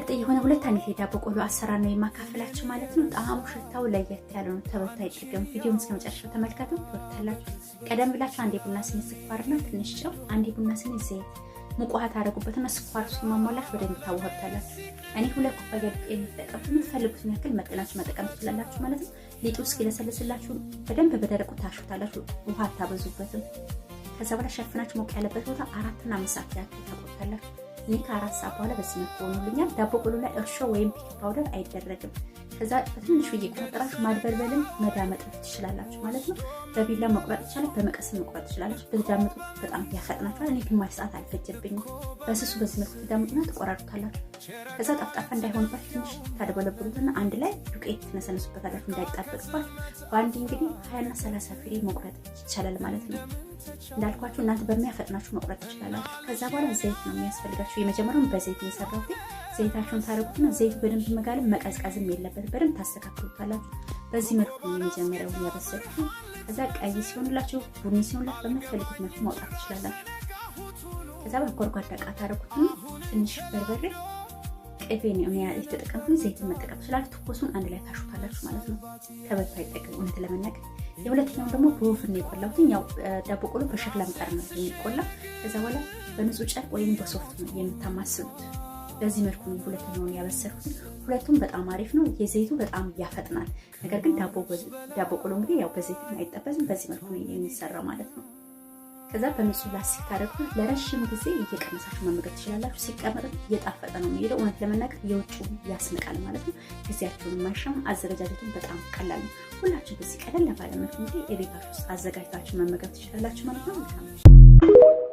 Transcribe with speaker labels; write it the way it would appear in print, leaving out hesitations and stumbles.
Speaker 1: ምርጥ የሆነ ሁለት አይነት የዳቦ ቆሎ አሰራር ነው የማካፈላችሁ ማለት ነው። ጣዕሙ ሽታው ለየት ያለ ነው፣ ተበልቶ አይጠገብም። ቪዲዮውን እስከ መጨረሻው ተመልከቱ፣ ትወዱታላችሁ። ቀደም ብላችሁ አንድ የቡና ስኒ ስኳርና ትንሽ ጨው፣ አንድ የቡና ስኒ ዘይት ሙቅ ውሃ ታደርጉበትና ስኳር ሲሟሟላችሁ በደንብ ታዋህዱታላችሁ። እኔ 2 ኩባያ ዱቄት የምጠቀምኩት፣ የምትፈልጉትን ያክል መጠናችሁ መጠቀም ትችላላችሁ ማለት ነው። ሊጡ እስኪለሰልስላችሁ በደንብ በደረቁ ታሹታላችሁ። ውሃ አታበዙበትም። ከዛ በኋላ ሸፍናችሁ ሞቅ ያለበት ቦታ 4ና 5 ሰዓት ያክል ታቆዩታላችሁ። እኔ ከ4 ሰዓት በኋላ በዚህ መልኩ ሆኖልኛል። ዳቦ ቆሎ ላይ እርሾ ወይም baking powder አይደረግም። ከዛ በትንሹ እየቆነጠራችሁ ማድበልበልም መዳመጥም ትችላላችሁ ማለት ነው። በቢላ መቁረጥ ይቻላል፣ በመቀስም መቁረጥ ትችላላችሁ። ብትዳምጡት በጣም ያፈጥናችኋል። እኔ ግማሽ ሰዓት አልፈጀብኝም። በስሱ በዚህ መልኩ ትዳምጡና ትቆራርጡታላችሁ። ከዛ ጠፍጣፋ እንዳይሆንባችሁ ትንሽ ታደበለብሉትና አንድ ላይ ዱቄት ትነሰንሱበታላችሁ እንዳይጣበቅባችሁ። በአንድ እንግዲህ 20ና 30 ፍሬ መቁረጥ ይቻላል ማለት ነው። እንዳልኳችሁ እናንተ በሚያፈጥናችሁ መቁረጥ ትችላላችሁ። ከዛ በኋላ ዘይት ነው የሚያስፈልጋችሁ። የመጀመሪያውን በዘይት ነው የሰራሁት። ዘይታችሁን ታደርጉትና ዘይቱ በደንብ መጋልም መቀዝቀዝም የለበትም። በደንብ ታስተካክሉታላችሁ። በዚህ መልኩ ነው የመጀመሪያውን ያበሰልኩት። ከዛ ቀይ ሲሆንላችሁ፣ ቡኒ ሲሆንላችሁ በምትፈልጉት መልኩ ማውጣት ትችላላችሁ። ከዛ በጎድጓዳ እቃ ታደርጉትና ትንሽ በርበሬ፣ ቅቤ ነው የተጠቀምኩት። ዘይትን መጠቀም ትችላላችሁ። ትኩሱን አንድ ላይ ታሹታላችሁ ማለት ነው። ተበልቶ አይጠቅም እውነት ለመናገር። የሁለተኛው ደግሞ በ oven ነው የቆላሁት። ያው ዳቦ ቆሎ በሸክላ ምጣድ ነው የሚቆላ። ከዛ በኋላ በንጹህ ጨርቅ ወይም በሶፍት ነው የምታማስሉት። በዚህ መልኩ ነው ሁለተኛውን ያበሰልኩት። ሁለቱም በጣም አሪፍ ነው። የዘይቱ በጣም ያፈጥናል። ነገር ግን ዳቦ ቆሎ እንግዲህ ያው በዘይት አይጠበስም። በዚህ መልኩ ነው የሚሰራው ማለት ነው። ከዛ በንጹህ ላስቲክ ታደርጉት ለረዥም ጊዜ እየቀነሳችሁ መመገብ ትችላላችሁ። ሲቀመጥ እየጣፈጠ ነው የሚሄደው። እውነት ለመናገር የውጭው ያስንቃል ማለት ነው። ጊዜያችሁን የማይሻማ፣ አዘገጃጀቱን በጣም ቀላል ነው። ሁላችሁ በዚህ ቀለል ባለ መልኩ እንግዲህ የቤታችሁ ውስጥ አዘጋጅታችሁ መመገብ ትችላላችሁ ማለት ነው።